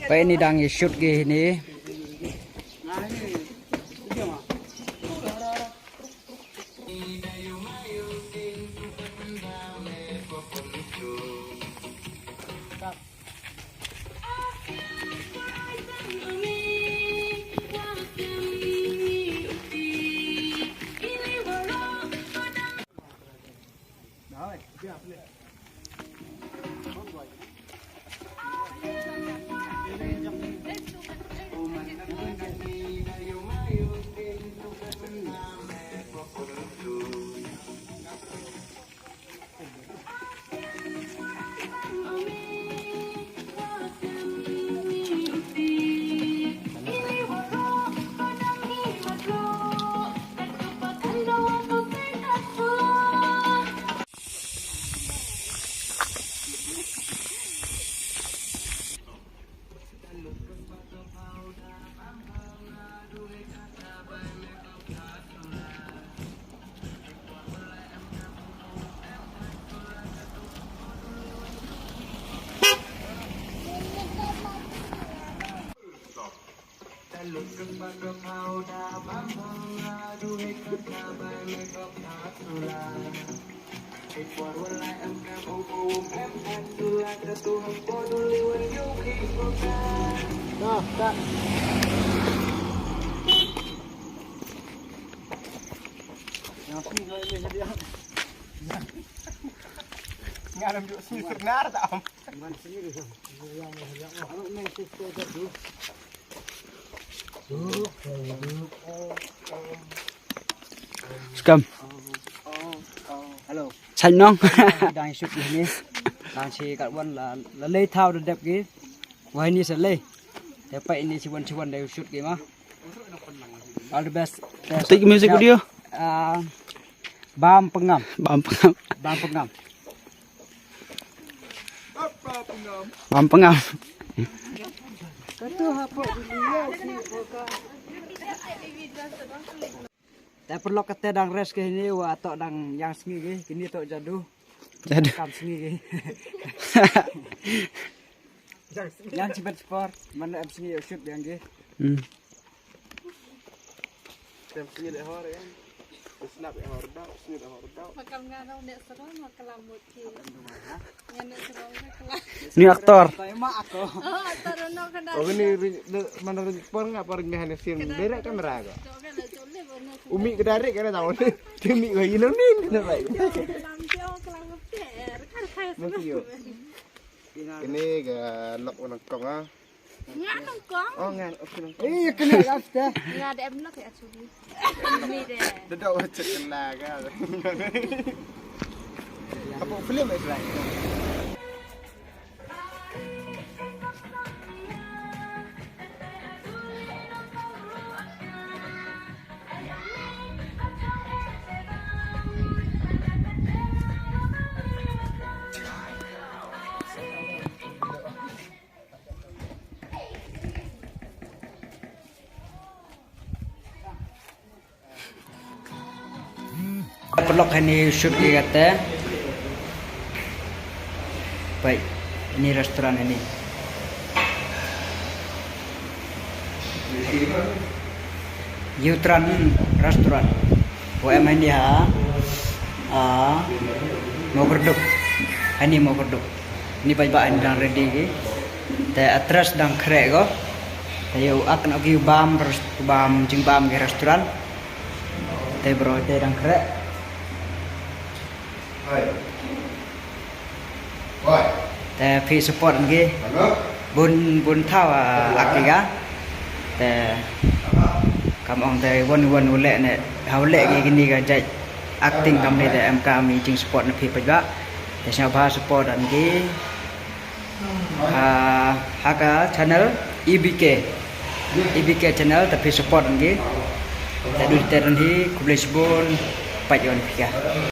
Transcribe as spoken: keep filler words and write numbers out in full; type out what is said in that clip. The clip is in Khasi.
Peit ni dang ïa shoot ki ni. Nga lam juk sini sernar tak am? Skam. Hello. Sain nong. Dang shoot ni. Dang shi kat wan la la lei thaw da dep ki. Wai ni sa lei. Te pai ni shi wan shi wan da shoot ki ma. All the best. Take music video. Ah, Bam Pengam. Bam Pengam. Bam Pengam. Bam Pengam. Te paralok kata dang rest ke hini, wa to dang ïang sngi ke, kini to jadu. Jadu. Kam sngi ke. Ïang chibat sport, man em sngi ïa shoot ïang ke. Hmm. Tem sngi le hor ïa. Snap ïa hor dau, sngi le hor dau. Makam nga nong ne seron, makam lamut. Ni aktor. Oh, ni mana ring por nga por ngi hane sin direct kamera ko. Umi ke direct ka tahu ni. Kimi ko ino ni ni rai. Ini ga lok orang kong ah. Nga nongkong. Oh, nga nongkong. Eh, kena last dah. Nga ada em lok ya, Subi. Ini deh. Duduk macam kena kan. Apa film itu lah? Paralok hani shoot ki kata. Pai, ini restaurant ini. Yutran restaurant. Wa em hani ha. Ah, Mawkyrdup. Hani Mawkyrdup. Ni paidbah ni dang ready ki. Te actress dang khreh ko. Te ïa u ak na ki bam rest-, bam jingbam ki restaurant. Te bro te dang khreh. Te phi support ki. Bun bun thaw, ah, ak ki ka. Te kam ong te wan wan u leh ne ha u leh ki kini ka jait. Acting kam ni da em kam i jing support na phi paidbah. Te sngewbha support ki. Ah, ha ka channel E B K. E B K channel te phi support ki. Te dei te hi khublei shibun pait ïa phi ka.